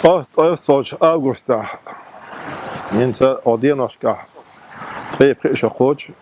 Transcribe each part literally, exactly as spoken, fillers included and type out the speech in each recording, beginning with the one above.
Ткъо-, ткъоццалгӀача августехь, хӀинца оха деношкахь, ткъе пхи шо кхочу,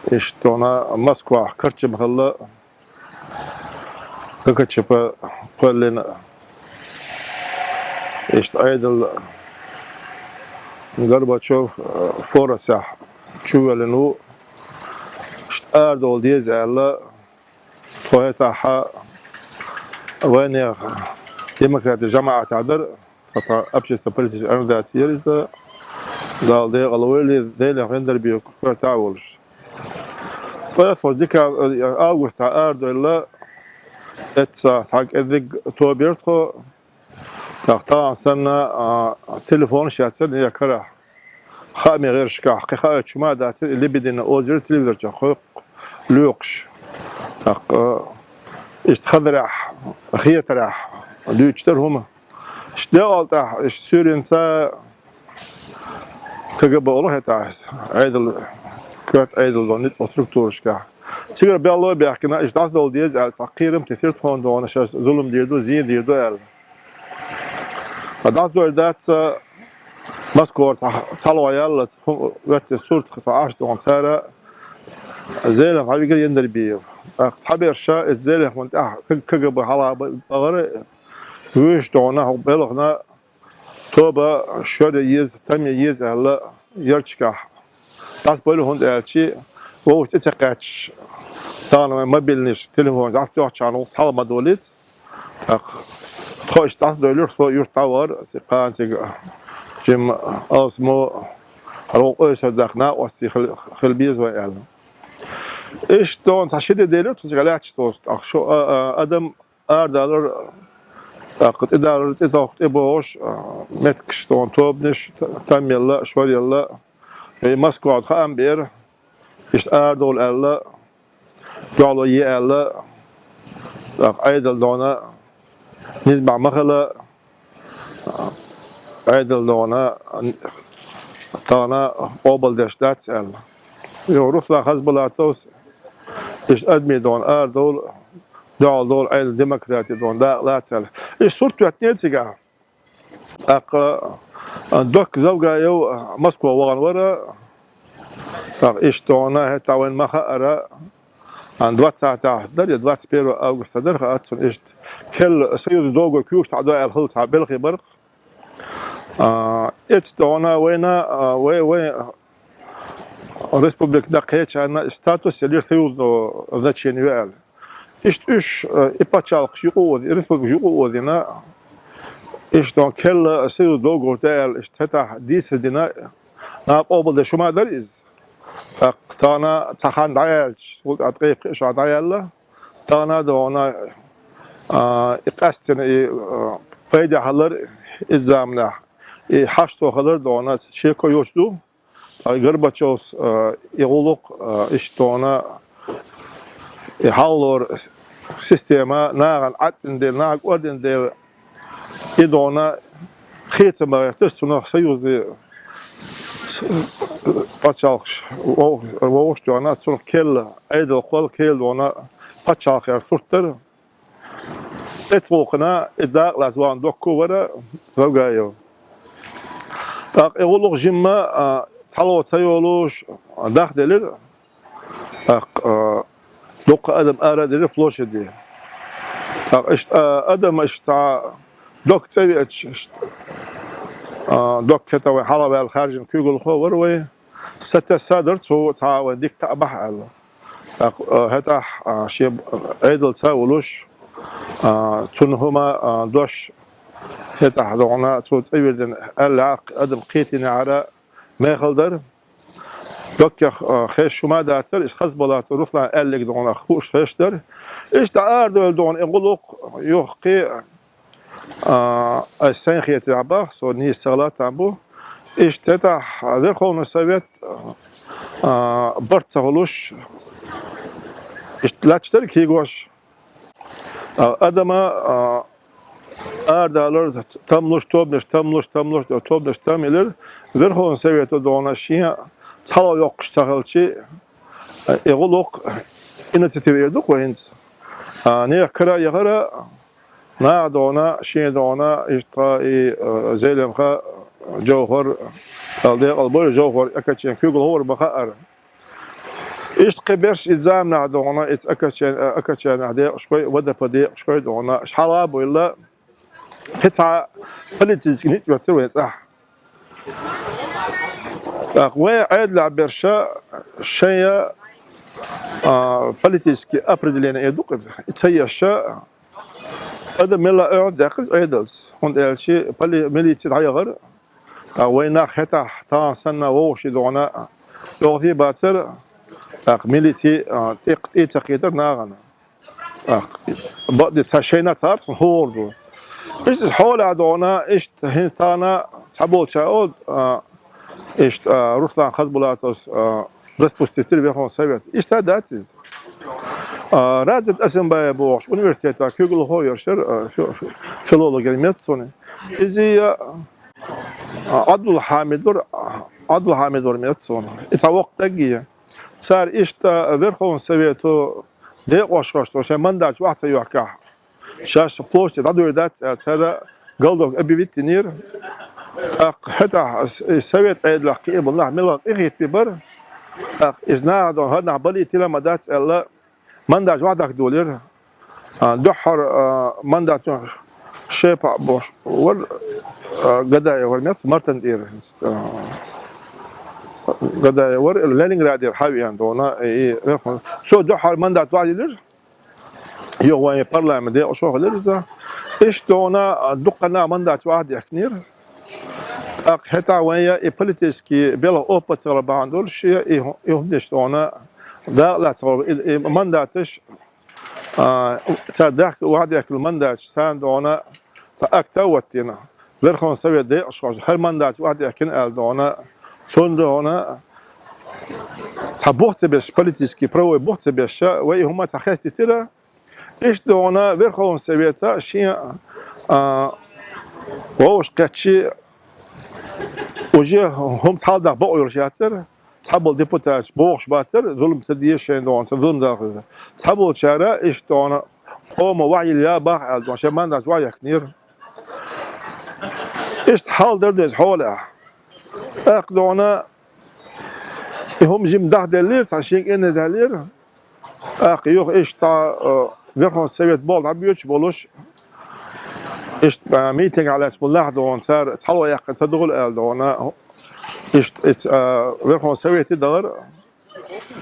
иштта Москвахь карчам хилла, ГКЧП кхоьллина, иштта Ӏедал Горбачев, э, форасехь чувоьллина ву, иштта арадовла деза аьлла, тхо хӀетахь вайнехан демократин жамаӀатехь дара, тхан, тхан общественно-политическая организация яра иза, Дала декъала войла, Делан гӀендар бен коьртехь а волуш. ТкъоццалгӀачу дика, э, августехь арадевлла, эцца цхьа кӀеззиг тоба яра тхо, тӀаккха тахана санна, а, телефонаш яцара некъа карахь. Хааман гӀирсашкахь, кхин хаийтина хӀума а дац, и Лебедина озера телевизор чохь кхойкху лоькхуш. ТӀаккха, э, иштта хазарехь, хетарехь дуьйцуш дара хӀума. Иштта декъала тӀехь, иштта суьйренца КГБ олу хӀетахь, Ӏедал, коьрта Ӏедал долу ницкъан структурашкахь. Цигара белла а баьхкина, иштта дӀасадовла деза аьлла, цхьа кхерам тесира тхуна, тхуна шаьш зулам дийр ду, зен дийр ду аьлла. Ткъа дӀасадойла дац, Москвара цхьа-, цхьалгӀа яьллалц, хӀу-, веттан сурт цхьа Ӏаш тхуна цара, Зелимхана вигира Яндарбиев. ТӀаккха цхьаберш иза Зелимхана тӀехь К-, КГБ хьала б-, бахара, вуьйш тхуна хӀокху белхана тоба шор ян еза, там ян еза аьлла, ярташкахь дӀасабевлла, хӀунда аьлча вовшашка тӀе ца кхаьчча, тахана вайн мобильнаш, телефонаш дӀасадоьхча, цхьалгӀа ма долуьйту. ТӀаккха тхо иштта дӀасадевлира, со юьртахь дӀавахара, кхана цига жимма алсамо, хӀара вайн ойсурдаккха накъостий хила, хила беза вайн аьлла. Иштта тхуна цхьа ши де делира тхо цига лаьтташ доцуш, тӀаккха шо, а, а, адам арадалар, тӀаккха тӀедалар, тӀетохку тӀебогӀуш, а, меттигаш тхуна тобанаш, т-, там елла, шор елла, и Москвахь хаам беара, иштта арадовла аьлла, дуьхьало е аьлла, тӀаккха Ӏедал тхуна низамехь ма хила, Ӏедал тхуна тахана къобалдеш дац аьлла. Йо, Руслан Хасбулатовс иштта адамий тхуна арадовла, дуьхьал довла, Ӏедал демократи тхуна дакъа лаца аьлла. Иштта сурт тоьттинера цигахь. ТӀаккха, а, Докка Завгаев, а, Москва вахана вара. ТӀаккха иштта тхуна хӀетахь вайна ма хаъара, а, двадцатехь дара я двадцать первого августа дара, хаа цунна, иштта керла союзан договор куьйгаш дӀадо аьлла хилла цхьа белхи бара-кх. А, эцца тхуна вайна, а, вай, вай республикана кхечарна статус елира союзного значения ю аьлла. Иштта уьш, а, и пачхьалкхаш юкъа а озийна, и республикаш юкъа а озийна, иштта тхуна керла союзан договор ду аьлла, иштта хӀетахь дийцар дина, наха къобалдеш хӀума дара иза. ТӀаккха тахана цхьа хан дӀаяьлча, цул тӀаьхьа ткъе пхи шо дӀаяьлла, тахана а тхуна, а, и къаьстина и, а, пайда хилар иза заманахь, и хьашт цо хилар а тхуна шеко йоцуш ду. Ткъа Горбачевс, а, и гӀуллакх, а, иштта тхуна, и хьалхалора система нахана Ӏаттина дела, нахана кӀордина дела, и тхуна хеца ма гӀерташ, цунах союзный с-, пачхьалкхаш вовшахтоьхна, цунах керла, Ӏедал кхолла керла тхуна пачхьалкх яр сурт дара. Эццахь гӀуллакхана и дакъа лаца вахана Докка вара Завгаев. ТӀаккха и гӀуллакх жимма, а, цхьалгӀа ца йолуш, дахделира. ТӀаккха, а, дуккха адам араделира площаде. ТӀаккха иштта, а, адам иштта Докка цӀа веача, иштта, а, Докка хӀетахь вайн хьалхаваьлла хаьржина куьйгалхо вара вай. Сатесса дара цо, цхьа вайн дика кхаъ бахьа аьлла. ТӀаккха, а, хӀетахь, а, шен Ӏедалца а волуш, а, цунна хӀума, а, дош хӀетахь догӀна, цо цӀа вирдина аьлла, адам кхетийнехьара мехала дара. Доккех, а, хезаш хӀума а дацара, иза Хасбулатов Руслана аьлларг догӀна хууш хезаш дара. Иштта арадевлла догӀна и гӀуллакх юххе, а, ас сайн хетарехь боху, со нийса ца хилахь а там бу. Иштта хӀетахь Верховный Совет, а, барт ца хуьлуш, иштта лаьтташ дара кегош. А, адама, а, арадалар, там луш, тобанаш там луш, там луш, тобанаш там елира. Верховный Совето догӀна шен цхьалгӀа йоккхуш ца хилча, а, и гӀуллакх, инициатива эр ду-кх вай хӀинца. А, нехан кара а яхара, наха догӀна, шен догӀна, иштта и, э, Зелимха, Жовхар, Ӏел декъал бой, Жовхар Акачен куьйгалхо вар ма хаара. Иштта кхин берш и заманахь догӀна, ица Акачен, Акаченах декъашхой, ВДП декъашхой догӀна, шхьала а буйла, кхин цхьа политически ницкъ йоцур вайн цӀахь. ТӀаккха вай Ӏедалехь берша шайна, а, политически определение эр ду-кх иза. И ца еш, адам мелла а оьгӀаз даьккхира Ӏедалца. ХӀунда аьлча поли-, милици дӀаяхара. ТӀаккха вай нах хӀетахь тахана санна вовшийн догӀна оьгӀазе бацара. ТӀаккха милици, а, тӀекх-, тӀе ца кхетара нахана. ТӀаккха бакъди цхьа шайна царцахь хӀора ду. Иштта иза хьолехь догӀна, иштта хӀинца тахана цхьаболча олу, а, иштта, а, Руслан Хасбулатовс, а, распустить йира Верховный Совет. Иштта дац иза. А, Разит Асанбаев бохуш, университетехь куьйгалхо йолуш яра, а, фи-, фи-, филолог яра меца суна. Иза, а, Ӏабдулхьамид вара, Ӏабдулхьамид вара меца суна. И цхьа воккха стаг а. Цара иштта Верховный Совето декъашхошна шайн мандаташ охьа ца йохкахь, шаьш площадь дӀадуьйр дац аьлла, цара голодовка объявить йинера. ТӀаккха хӀетахь с-, и совет Ӏедалах кхиъна болу нах мелла къинхетаме бара. ТӀаккха иза наха догӀна хӀара нах балийтина ма дац аьлла, мандаташ охьадахка долийра. А, дуьххьара, а, мандат йолуш Шепа бохуш вара, а, Гадаев вара меца Мартан тӀера. А, Гадаев вара, Ленинградера хьа а веана догӀна, и, и, цо дуьххьара мандат охьадиллира. Юха вайн парламент декъашхо хилира иза. Иштта догӀна, а, дуккха нах мандаташ охьадехкинера. ТӀаккха хӀетахь вайн я и политически белхан опыт ца хилар бахьана долуш, я и хӀу-, и хӀуманаш догӀна дакъа лаьцна хилар, и, и мандаташ, а, цара дахка охьадехкина мандаташ, царна догӀна цхьа акт а хӀоттийна. Верховный Совет декъашхоша хӀара мандаташ охьадехкина аьлла догӀна, цунна догӀна цхьа бух ца беш, политически правовой бух ца беш, вай и хӀума цхьа хестийтира. Иштта догӀна Верховный Совета шен, а, вовшахкхетча, уже хӀума цхьалдах бакъо йолуш яцара, цхьаболу депутаташ бохуш бацара, зулам ца де шайна догӀна, ца зулам даха. Цхьаболчара иштта догӀна къоман вахьйилла я баха аьлла догӀна, шайн мандаташ охьаехкинера. Иштта хьал дара деза хьолехь. ТӀаккха догӀна и хӀума жима дахделлера, цхьа шен кӀентий даьллера. ТӀаккха юха иштта цхьа, а, Верховный Совет болх дӀабоьдуш болуш, иштта, а, митинг хьалаьцна болу нах догӀна, цара цхьалха яьккхина ца долу аьлла догӀна. Иштта, иштта, а, Верховный Совете далара,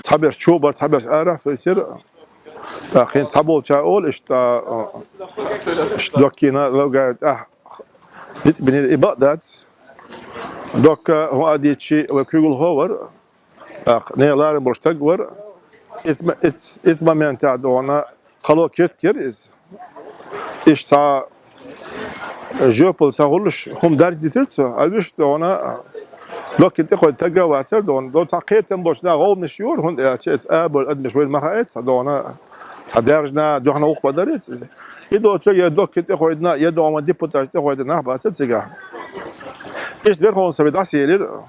цхьаберш чу бара, цхьаберш арахь суьйцира. ТӀаккха хӀинца цхьаболча олу, иштта, а, иштта доккхийна лавгар тӀехь ницкъ бинера, и бакъ дац. Доккха хӀун а дийцича, вай куьйгалхо вара. ТӀаккха нехан ларам болуш стаг вара. Иза ма-, иза, иза моментехь догӀна хало киртиг яра иза. Иштта цхьа жоьпалла ца хуьлуш, хӀума даржадитира цо, а вуьш догӀна доккхина тӀекхойду стаг а вацара догӀна. До цхьа кхетам болчу наха гӀовгӀанаш йора, хӀунда аьлча иза абар адамаш вайна ма хаьа, цхьа догӀна, цхьа даьржина, дуьхьал гӀуллакх бан дара иза. И доцург я доккхина тӀекхойдина, я догӀна депутаташ тӀекхойдина нах бацара цигахь. Иштта Верховный Совет дӀасаелира.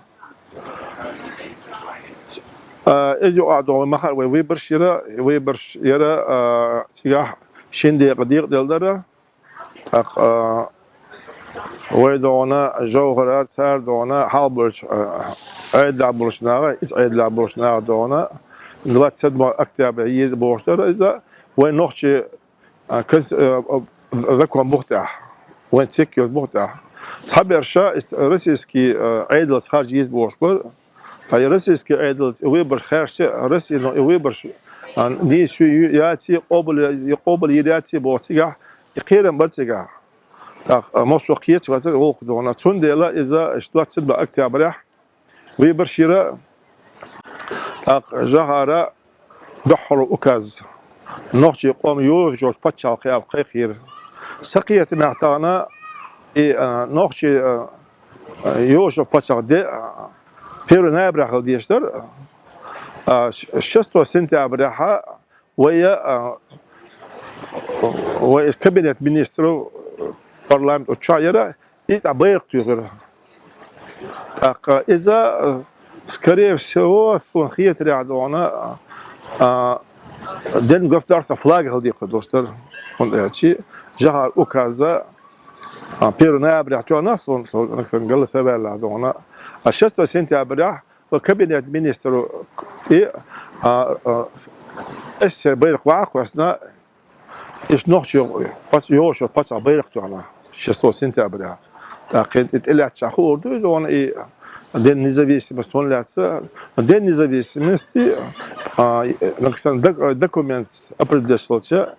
А, иза юкъахь догӀна ма хаьара вайн выбораш яра, выбораш яра, а, цигахь шина декъа декъаделла дара. ТӀаккха, а, вай догӀна Жовхара, цара догӀна хьалха болчу, а, Ӏедалехь болчу наха, иза Ӏедалехь болчу наха догӀна двадцать седьмого октября еза бохуш дара иза, вайн нохчийн а, каз-, а, а, закон бух тӀехь, вайн цик йолчу бух тӀехь. Цхьаберша иштта российский, а, Ӏедалца харжа еза бохуш бара. Ткъа и российский Ӏедалца и выбораш хаьрча, Россино и выбораш, а, нийса ю-, яций, къобал я-, къобал йийр яций боху цигахь, и кхерам бара цигахь. ТӀаккха, а, массо а кхеташ вацара гӀуллакх догӀна. Цундела иза иштта двадцать седьмого октября выбораш йира, тӀаккха Жохара дуьххьара указ нохчийн къоман йозуш йолчу пачхьалкхе аьлла кхайкхийра. Сан кхетамехь тахана и, а, нохчийн, а, а, йозуш йолу пачхьалкх де, а, первого ноября хила дезаш дара, а, ш-, шестого сентябряхьа вай, а, вай кабинет министров, парламент оцу чохь яра, иза тӀе байракх туьйхира. ТӀаккха иза, а, скорее всего, суна хетарехь догӀна, а, День государства флаг хила декхар долуш дара. ХӀунда аьлча жахар указа, а, первого ноября тоьхна, сон, сон, сон гала ца ваьлла дона. А шестого сентября ва кабинет министру тӀе, а, а, эссе байракх ваха кхоьссина, иш нохчо пац-, йолча паччахьа байракх тоьхна шестого сентября. ТӀаккха тӀе тӀелаьцча хуур ду дона и День независимости, хӀунда аьлча День независимости, а, э, док-, документ определяется,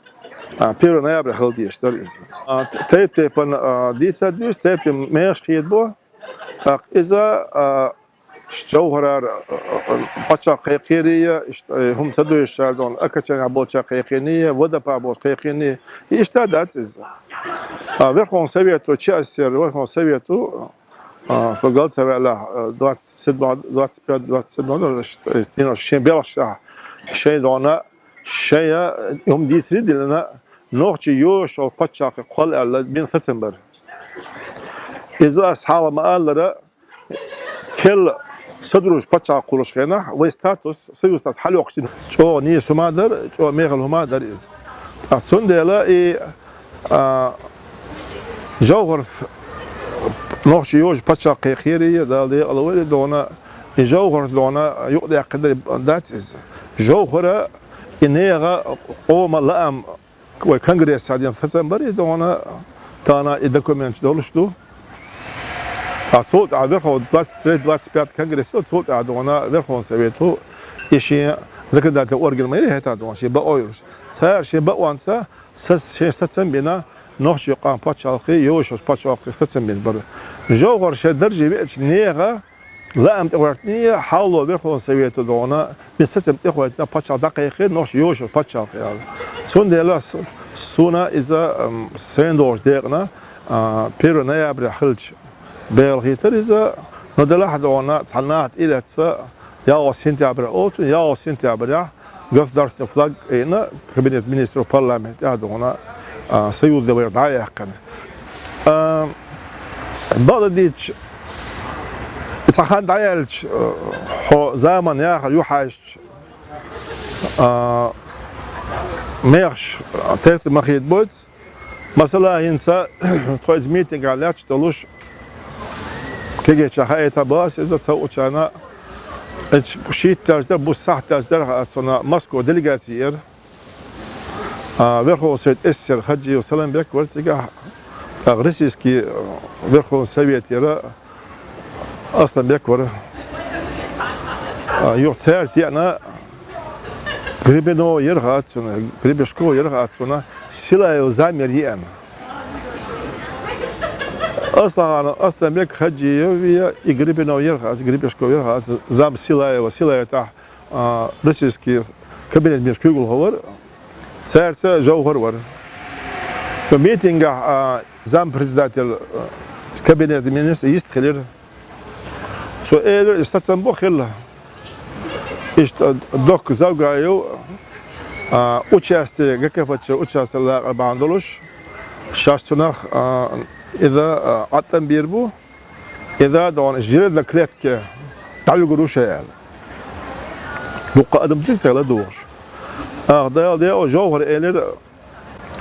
а, первого ноября хила дезаш дар иза. А, т-, тайп-тайпана, а, дийца дуьйцу, тайп-тайпана мехаш хедабо. ТӀаккха иза, а, ш-, ЖовхӀарара, а, а, паччахьа кхайкхийрий, иштта, э, хӀума ца дуьйцучара дона, Окончанехь болчара кхайкхийний, Водопа болчара кхайкхийний, и иштта дац иза. А, Верховный Совето, ЧССР Верховный Совето, а, со гал ца ваьлла, а, двадцать седьмого, двадцать пять, двадцать седьмого, э, шен белхаш, а, шайн дона, шайн, а, хӀума дийцаре диллина, нохчий йоьшуш йолу паччахьалкх кхолла аьлла бина сацам бар. Иза ас хьалха ма-аллара, керла ца дузуш паччахьалкх кхуллучу хенахь вайн статус, союз статус хьалайоккхуш дина. ЧӀогӀа нийса хӀума дара, чӀогӀа мехала хӀума дара иза. Ткъа цундела и, а, ЖовхӀарца нохчий йоьшуш паччахьалкх кхайкхийрий, Дала декъала вайра дона, и ЖовхӀарца дона юкъадаьккхина дац иза. ЖовхӀара и нехан къоман лаам вай конгресса дина сацам бар и дона, тахана и документаш долуш ду. Ткъа цул тӀаьхьа Верхов-, двадцать третий, двадцать пятый конгресс, цул тӀаьхьа дона Верховный Совето и шен законодательный орган ма яра хӀетахь дона, шен бакъо йолуш. Цара шен бакъонца са-, шен сацам бина, нохчий къам пачхьалкхе, йоьшуш пачхьалкхе сацам бина бара. ЖовхӀар шен дарже веача нехан лаам тӀехӀоьттиний, хьалхо Верховный Совето дона, бен сацам тӀехӀоьттина пачхьалкх дӀакхайкхира, нохчий йоьшуш пачхьалкх аьлла. Цундела с-, суна иза, м, сайна долчу декъана, а, первого ноября хилча бегӀалхийтира иза, но делахь а дона, цхьана наха тӀе а лаьцна, ялхалгӀа сентябрь олу, ялхалгӀа сентября государственный флаг айина, кабинет министров, парламент тӀехь а дона, а, союзан байракх дӀа а яьккхина. А, бакъдерг дийцича, и цхьа хан дӀаяьлча, а, хьо заман яхар юхьаьжча, а, мехаш тайп-тайпана ма хедабойту. Масала, хӀинца тхо иза митингехь лаьтташ долуш, кегийчарна хаийта боху ас иза, ца хуучарна, эцу шийтта даьлча, буса сахьт даьлча дара хаьа цунна, Москва делегаци яра. А, Верховный Совет СССР Хаджиев Саламбек вара цигахь, тӀаккха Российский, а, Верховный Совет яра, Асланбек вара. А, юха цаьрца еана Гребенов яра хаьа цунна, Гребешков яра хаьа цунна, Силаев зам яра еана. Аслан-, Асланбек, Хаджиев и Гребенов яра хаьа, Гребешков яра хаьа, зам Силаева, Силаев тӀехь, а, российский кабинет министров куьйгалхо вара. Цаьрца ЖовхӀар вара. Митингехь, а, зампредседатель, а, кабинета министра йистхилира. Цо элира, и сацам бо хилла. Иштта Докка Завгаев, а, участие, ГКПЧ участие лакъар бахьана долуш, шаьш цунах, а, иза, а, Ӏаттам бийр бу, иза дона жеребной клетке дӀавуьгур ву ша аьлла. Дуккха адам цига ца ладугӀуш. Ах, Дала декъала, ЖовхӀара элира,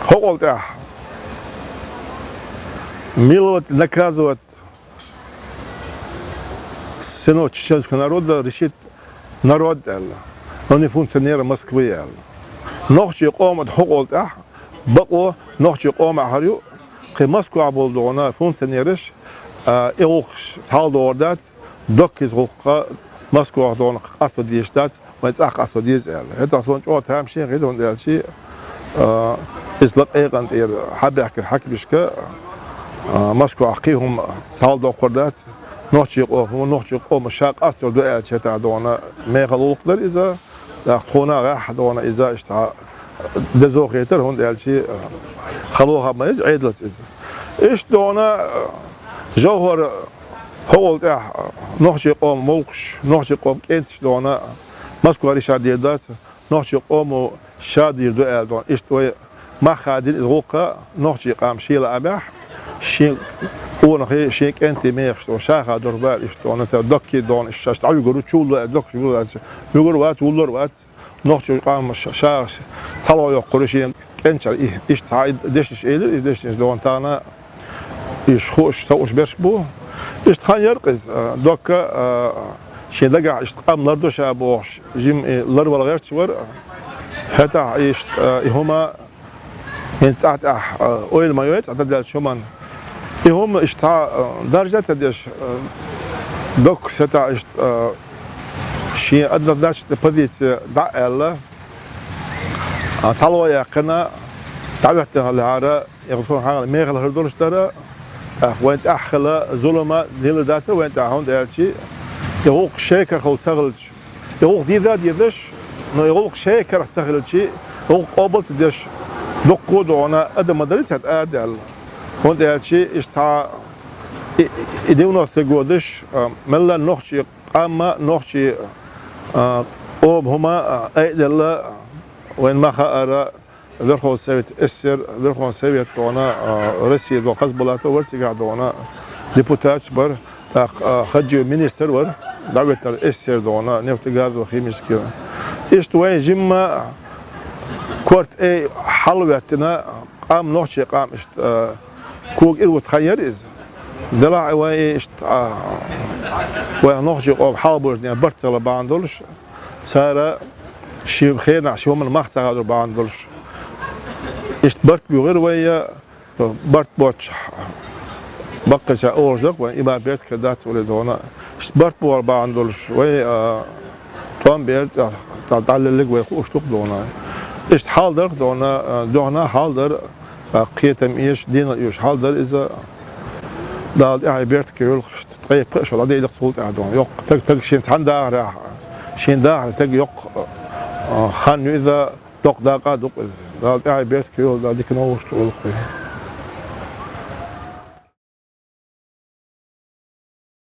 хӀокъал тӀехь миловать, наказывать всего чеченского народа решит народ аьлла, но не функционеры Москвы аьлла. Нохчий къоман хӀокъал тӀехь бакъо нохчий къоман хьара ю, кхин Москвахь болу дона функционераш, а, и гӀуллакхаш цхьалдохур дац, Доккис гӀуллакх Москвахь дона къасто дезаш дац, вайн цӀахь къасто деза аьлла. ХӀетахь суна чӀогӀа тамашийна хета, хӀунда аьлча, а, иза лакъекъан тӀера хьабаьхкина хьаькамашка, а, Москвахь кхин хӀума цхьалдоккхур дац, нохчий къоман, нохчий къоман ша къастор ду аьлча хӀетахь дона мехала гӀуллакх дара иза, тӀаккха тхуна гӀеххьа дона иза иштта дезо хетара, хӀунда аьлча, а, халоха ма иза, Ӏедалца иза. Иштта дона, а, ЖовхӀара хӀокъал тӀехь нохчий къоман мовлкхаш, нохчий къоман кӀенташ дона Москва решать дийр дац, нохчий къомо ша дийр ду аьлла дона. Иштта вай мах хадийна иза гӀуллакх, нохчий къам шен лаамехь, шен къонахий, шен кӀентий мехаш дона ша хадор бу аьлла иштта дона, цара Докки дона, иштта шаьш дӀавуьгур ву, чу вулло аьлла, Доккис вуьгур вац, вуьгур вац, вуллар вац, нохчий къам ша, ша цхьалха йоккхур ю шен кӀанчара и, иштта цхьа и дешнаш элира, и дешнаш догӀун тахана, иш хууш, совгӀаташ берш бу. Иштта хан яр-кх иза, а, докка, а, шен дагахь иштта къам лардо ша бохуш, жима и ларвала гӀерташ вар. ХӀетахь иштта, а, и хӀума хӀинца тӀаьхь-тӀаьхь, а, ойла ма йой цхьа дан даьллачу хӀуманна. И хӀума иштта цхьа, а, даржа ца деш, а, доккха сета иштта, а, шен однозначная позиция дӀа а аьлла, а, цхьалгӀа яьккхина, дӀахӀоьттина хилла хӀара, и гӀусун хьагӀна мехала хӀара долуш дара, тӀаккха вайн тӀехь хила зулама лела дацара вайн тӀехь, хӀунда аьлча, и гӀуллакх шайн карахула ца хилча, и гӀуллакх дийза а дезаш, но и гӀуллакх шайн карах ца хилча, и гӀуллакх къобал ца деш, дуккха а догӀуна адам ма дарий цхьа арадаьлла. ХӀунда аьлча, иштта цхьа и, и девяностые годаш, а, мелла нохчий къам а, нохчий, а, къоман хӀума, а, айделла, вайн ма хаара, Верховный Совет СССР, Верховный Совет догӀуна, а, России догӀуна, Хасбулатов вара цигахь догӀуна, депутаташ бара, тӀаккха, а, Хаджиев министр вара, дӀахӀоьттинера СССР догӀуна, нефтегазовый, химический. Иштта вайн жимма корта ай хьалаветтина, къам, нохчий къам иштта, а, кога ирвут хан яра иза. Делахь а вайн иштта, а, вайн нохчий къоман хьалабужне барт ца хилар бахьана долуш, цара шен хенахь шен хӀуманна мах ца хадор бахьана долуш. Иштта барт буьгӀира вай, барт боцчахь, баккхийчара олуш дара-кх вайн, и ма беркате дац олий догӀуна. Иштта барт бохар бахьана долуш, вай, а, тӀом бер цӀа, цӀа дӀалеллиг вай хууш ду-кх догӀуна. Иштта хьал дара-кх догӀуна, а, догӀуна хьал дара, а, кхетам эш, дийна оьшуш хьал дара иза. Дала тӀаьхье беркате йойла-кх иштта, ткъе пхи шо дӀадели-кх цул тӀаьхьа догӀуна. Йоккха таг, таг шен цхьана дахарехь, шен дахарехь таг йоккха, а, хан ю иза, доккха дакъа а ду-кх иза. Дала тӀаьхье беркате йойла, Дала дика новкъостал лойла-кх вай.